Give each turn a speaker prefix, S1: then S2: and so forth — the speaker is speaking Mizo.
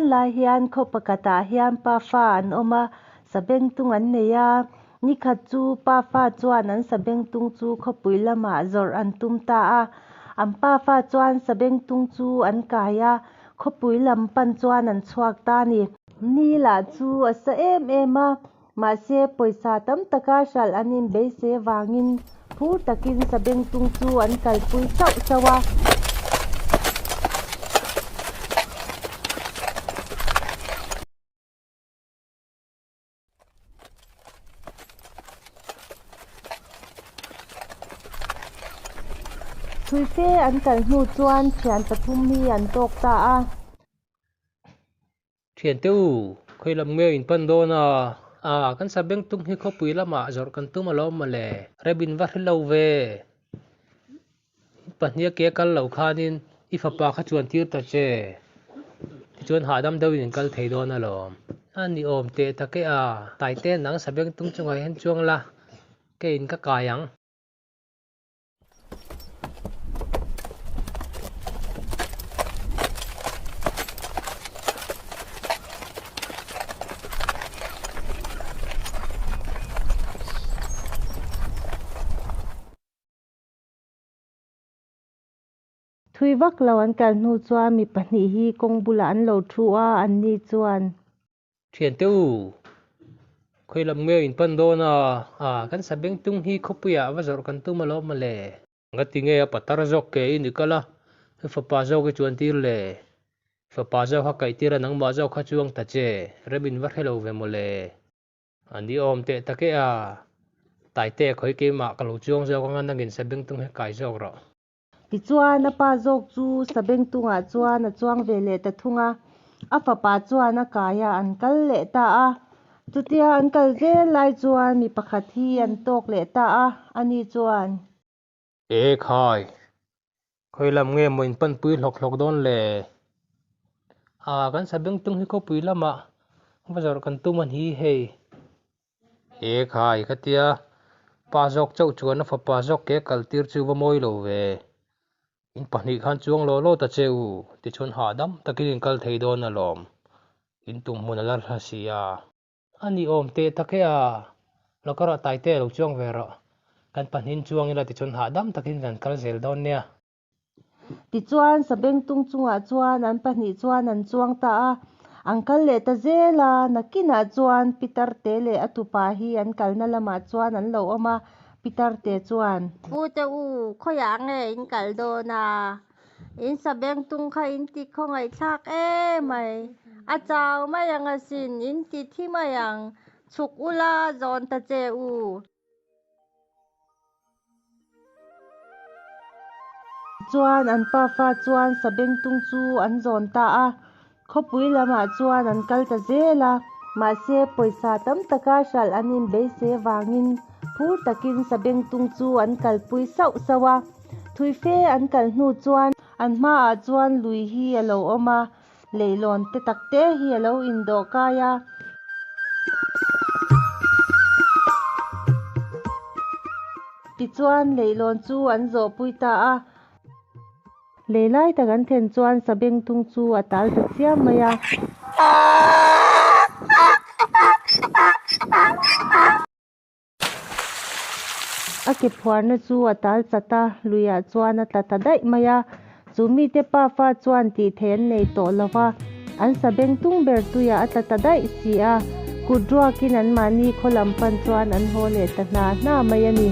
S1: Hmanlai hian khaw pakhatah hian pafa an awm a, sabengtung an nei a. Nikhat chu pafa chuan an sabengtung chu khawpui lamah zawrh an tum ta a. An pafa chuan sabengtung chu an kai a, khawpui lam pan chuan an chhuak ta a ni. Ni lah chu a sa em em a, Mahse, pawisa tam taka hralh an inbeise vangin phur takin sabengtung chu an kalpui sauh sauh a. Thuife an kal hnu chuan thian pathum hi an tawk ta a.
S2: Thiante u, khawi lam nge in pan dawn a? A, kan sabengtung hi khawpui lamah zawrh kan tum alawm mawle, Rebin va hre lo ve. In pahnih a ke kal lo khanin i fapa kha chuan tir ta che. Tichuan hahdam deuhin in kal thei dawn alawm. A ni awm teh tak e a, Taite nang sabengtung chungah hian chuang la, keiin ka kai ang.
S1: Thui vak lo an kal hnu chuan mi pahnih hi kawng bulah an lo thu a, anni chuan.
S2: Thiante u, khawi lam nge in pan dawn a? A, kan sabengtung hi khawpuiah va zawrh kan tum alawm mawle. Ngati nge a patar zawk ke i ni kal a, i fapa zawk i chuan tir le? I fapa zawk kha kaih tir a nangmah zawk kha chuang ta che, rem in va hre lo ve mawle. A ni awm teh tak e a, Taite khawi keimah ka lo chuang zawk anga nangin sabengtung hi kai zawk rawh.
S1: Tichuan, a pa zawk chu sabengtungah chuan a chuang ve leh ta thung a, a fapa chuan a kai a, an kal leh ta a. Chutia an kal zel lai chuan mi pakhat hi an tawk leh ta a, ani chuan.
S2: E khai, khawi lam nge maw in panpui hlawk hlawk dawn le? A, kan sabengtung hi khawpui lamah va zawrh kan tum a ni hei. E khai, khatia pa zawk chauh chuan a fapa zawk ke kal tir chu va mawi lo ve. In pahnih khan chuang law law ta che u, tichuan hahdam takin in kal thei dawn alawm. In tum hmun a la hla si a. A ni awm teh tak e a, Lawkawrah Taite a lo chuang ve rawh. Kan pahnihin chuang ila tichuan hahdam takin kan kal zel dawn nia.
S1: Tichuan, Sabengtung chungah chuan an pahnih chuan an chuang ta a, an kal leh ta zel a, nakinah chuan Pitarte leh a tupa hi an kalna lamah chuan an lo awm a, Pitarte chuan.
S3: Pute u, khawiah nge in kal dawn a? In Sabengtung kha in ti khawngaihthlak em mai, a chau mai ang asin, in ti thi mai ang, chhuk ula zawn ta che u.
S1: Chuan an pafa chuan sabengtung chu an zawn ta a, khawpui lamah chuan an kal ta zel a, mahse pawisa tam taka hralh an inbeise vangin phur takin sabengtung chu an kalpui sauh sauh a. Thui fe an kal hnu chuan an hmaah chuan lui hi a lo awm a, Leihlawn te tak te hi a lo indawh kai a. Tichuan leihlawn chu an zawhpui ta a. Lei lai tak an thlen chuan sabengtung chu a tal ta chiam mai a. A ke phuarna chu a tal chat a, luiah chuan a tla ta daih mai a. Chu mite pafa chuan tih theih an nei tawh lo va, an sabeng tung ber tuiah a tla ta daih si a. Kut ruakin anmahni khaw lam pan chuan an haw leh ta hna hna mai a ni.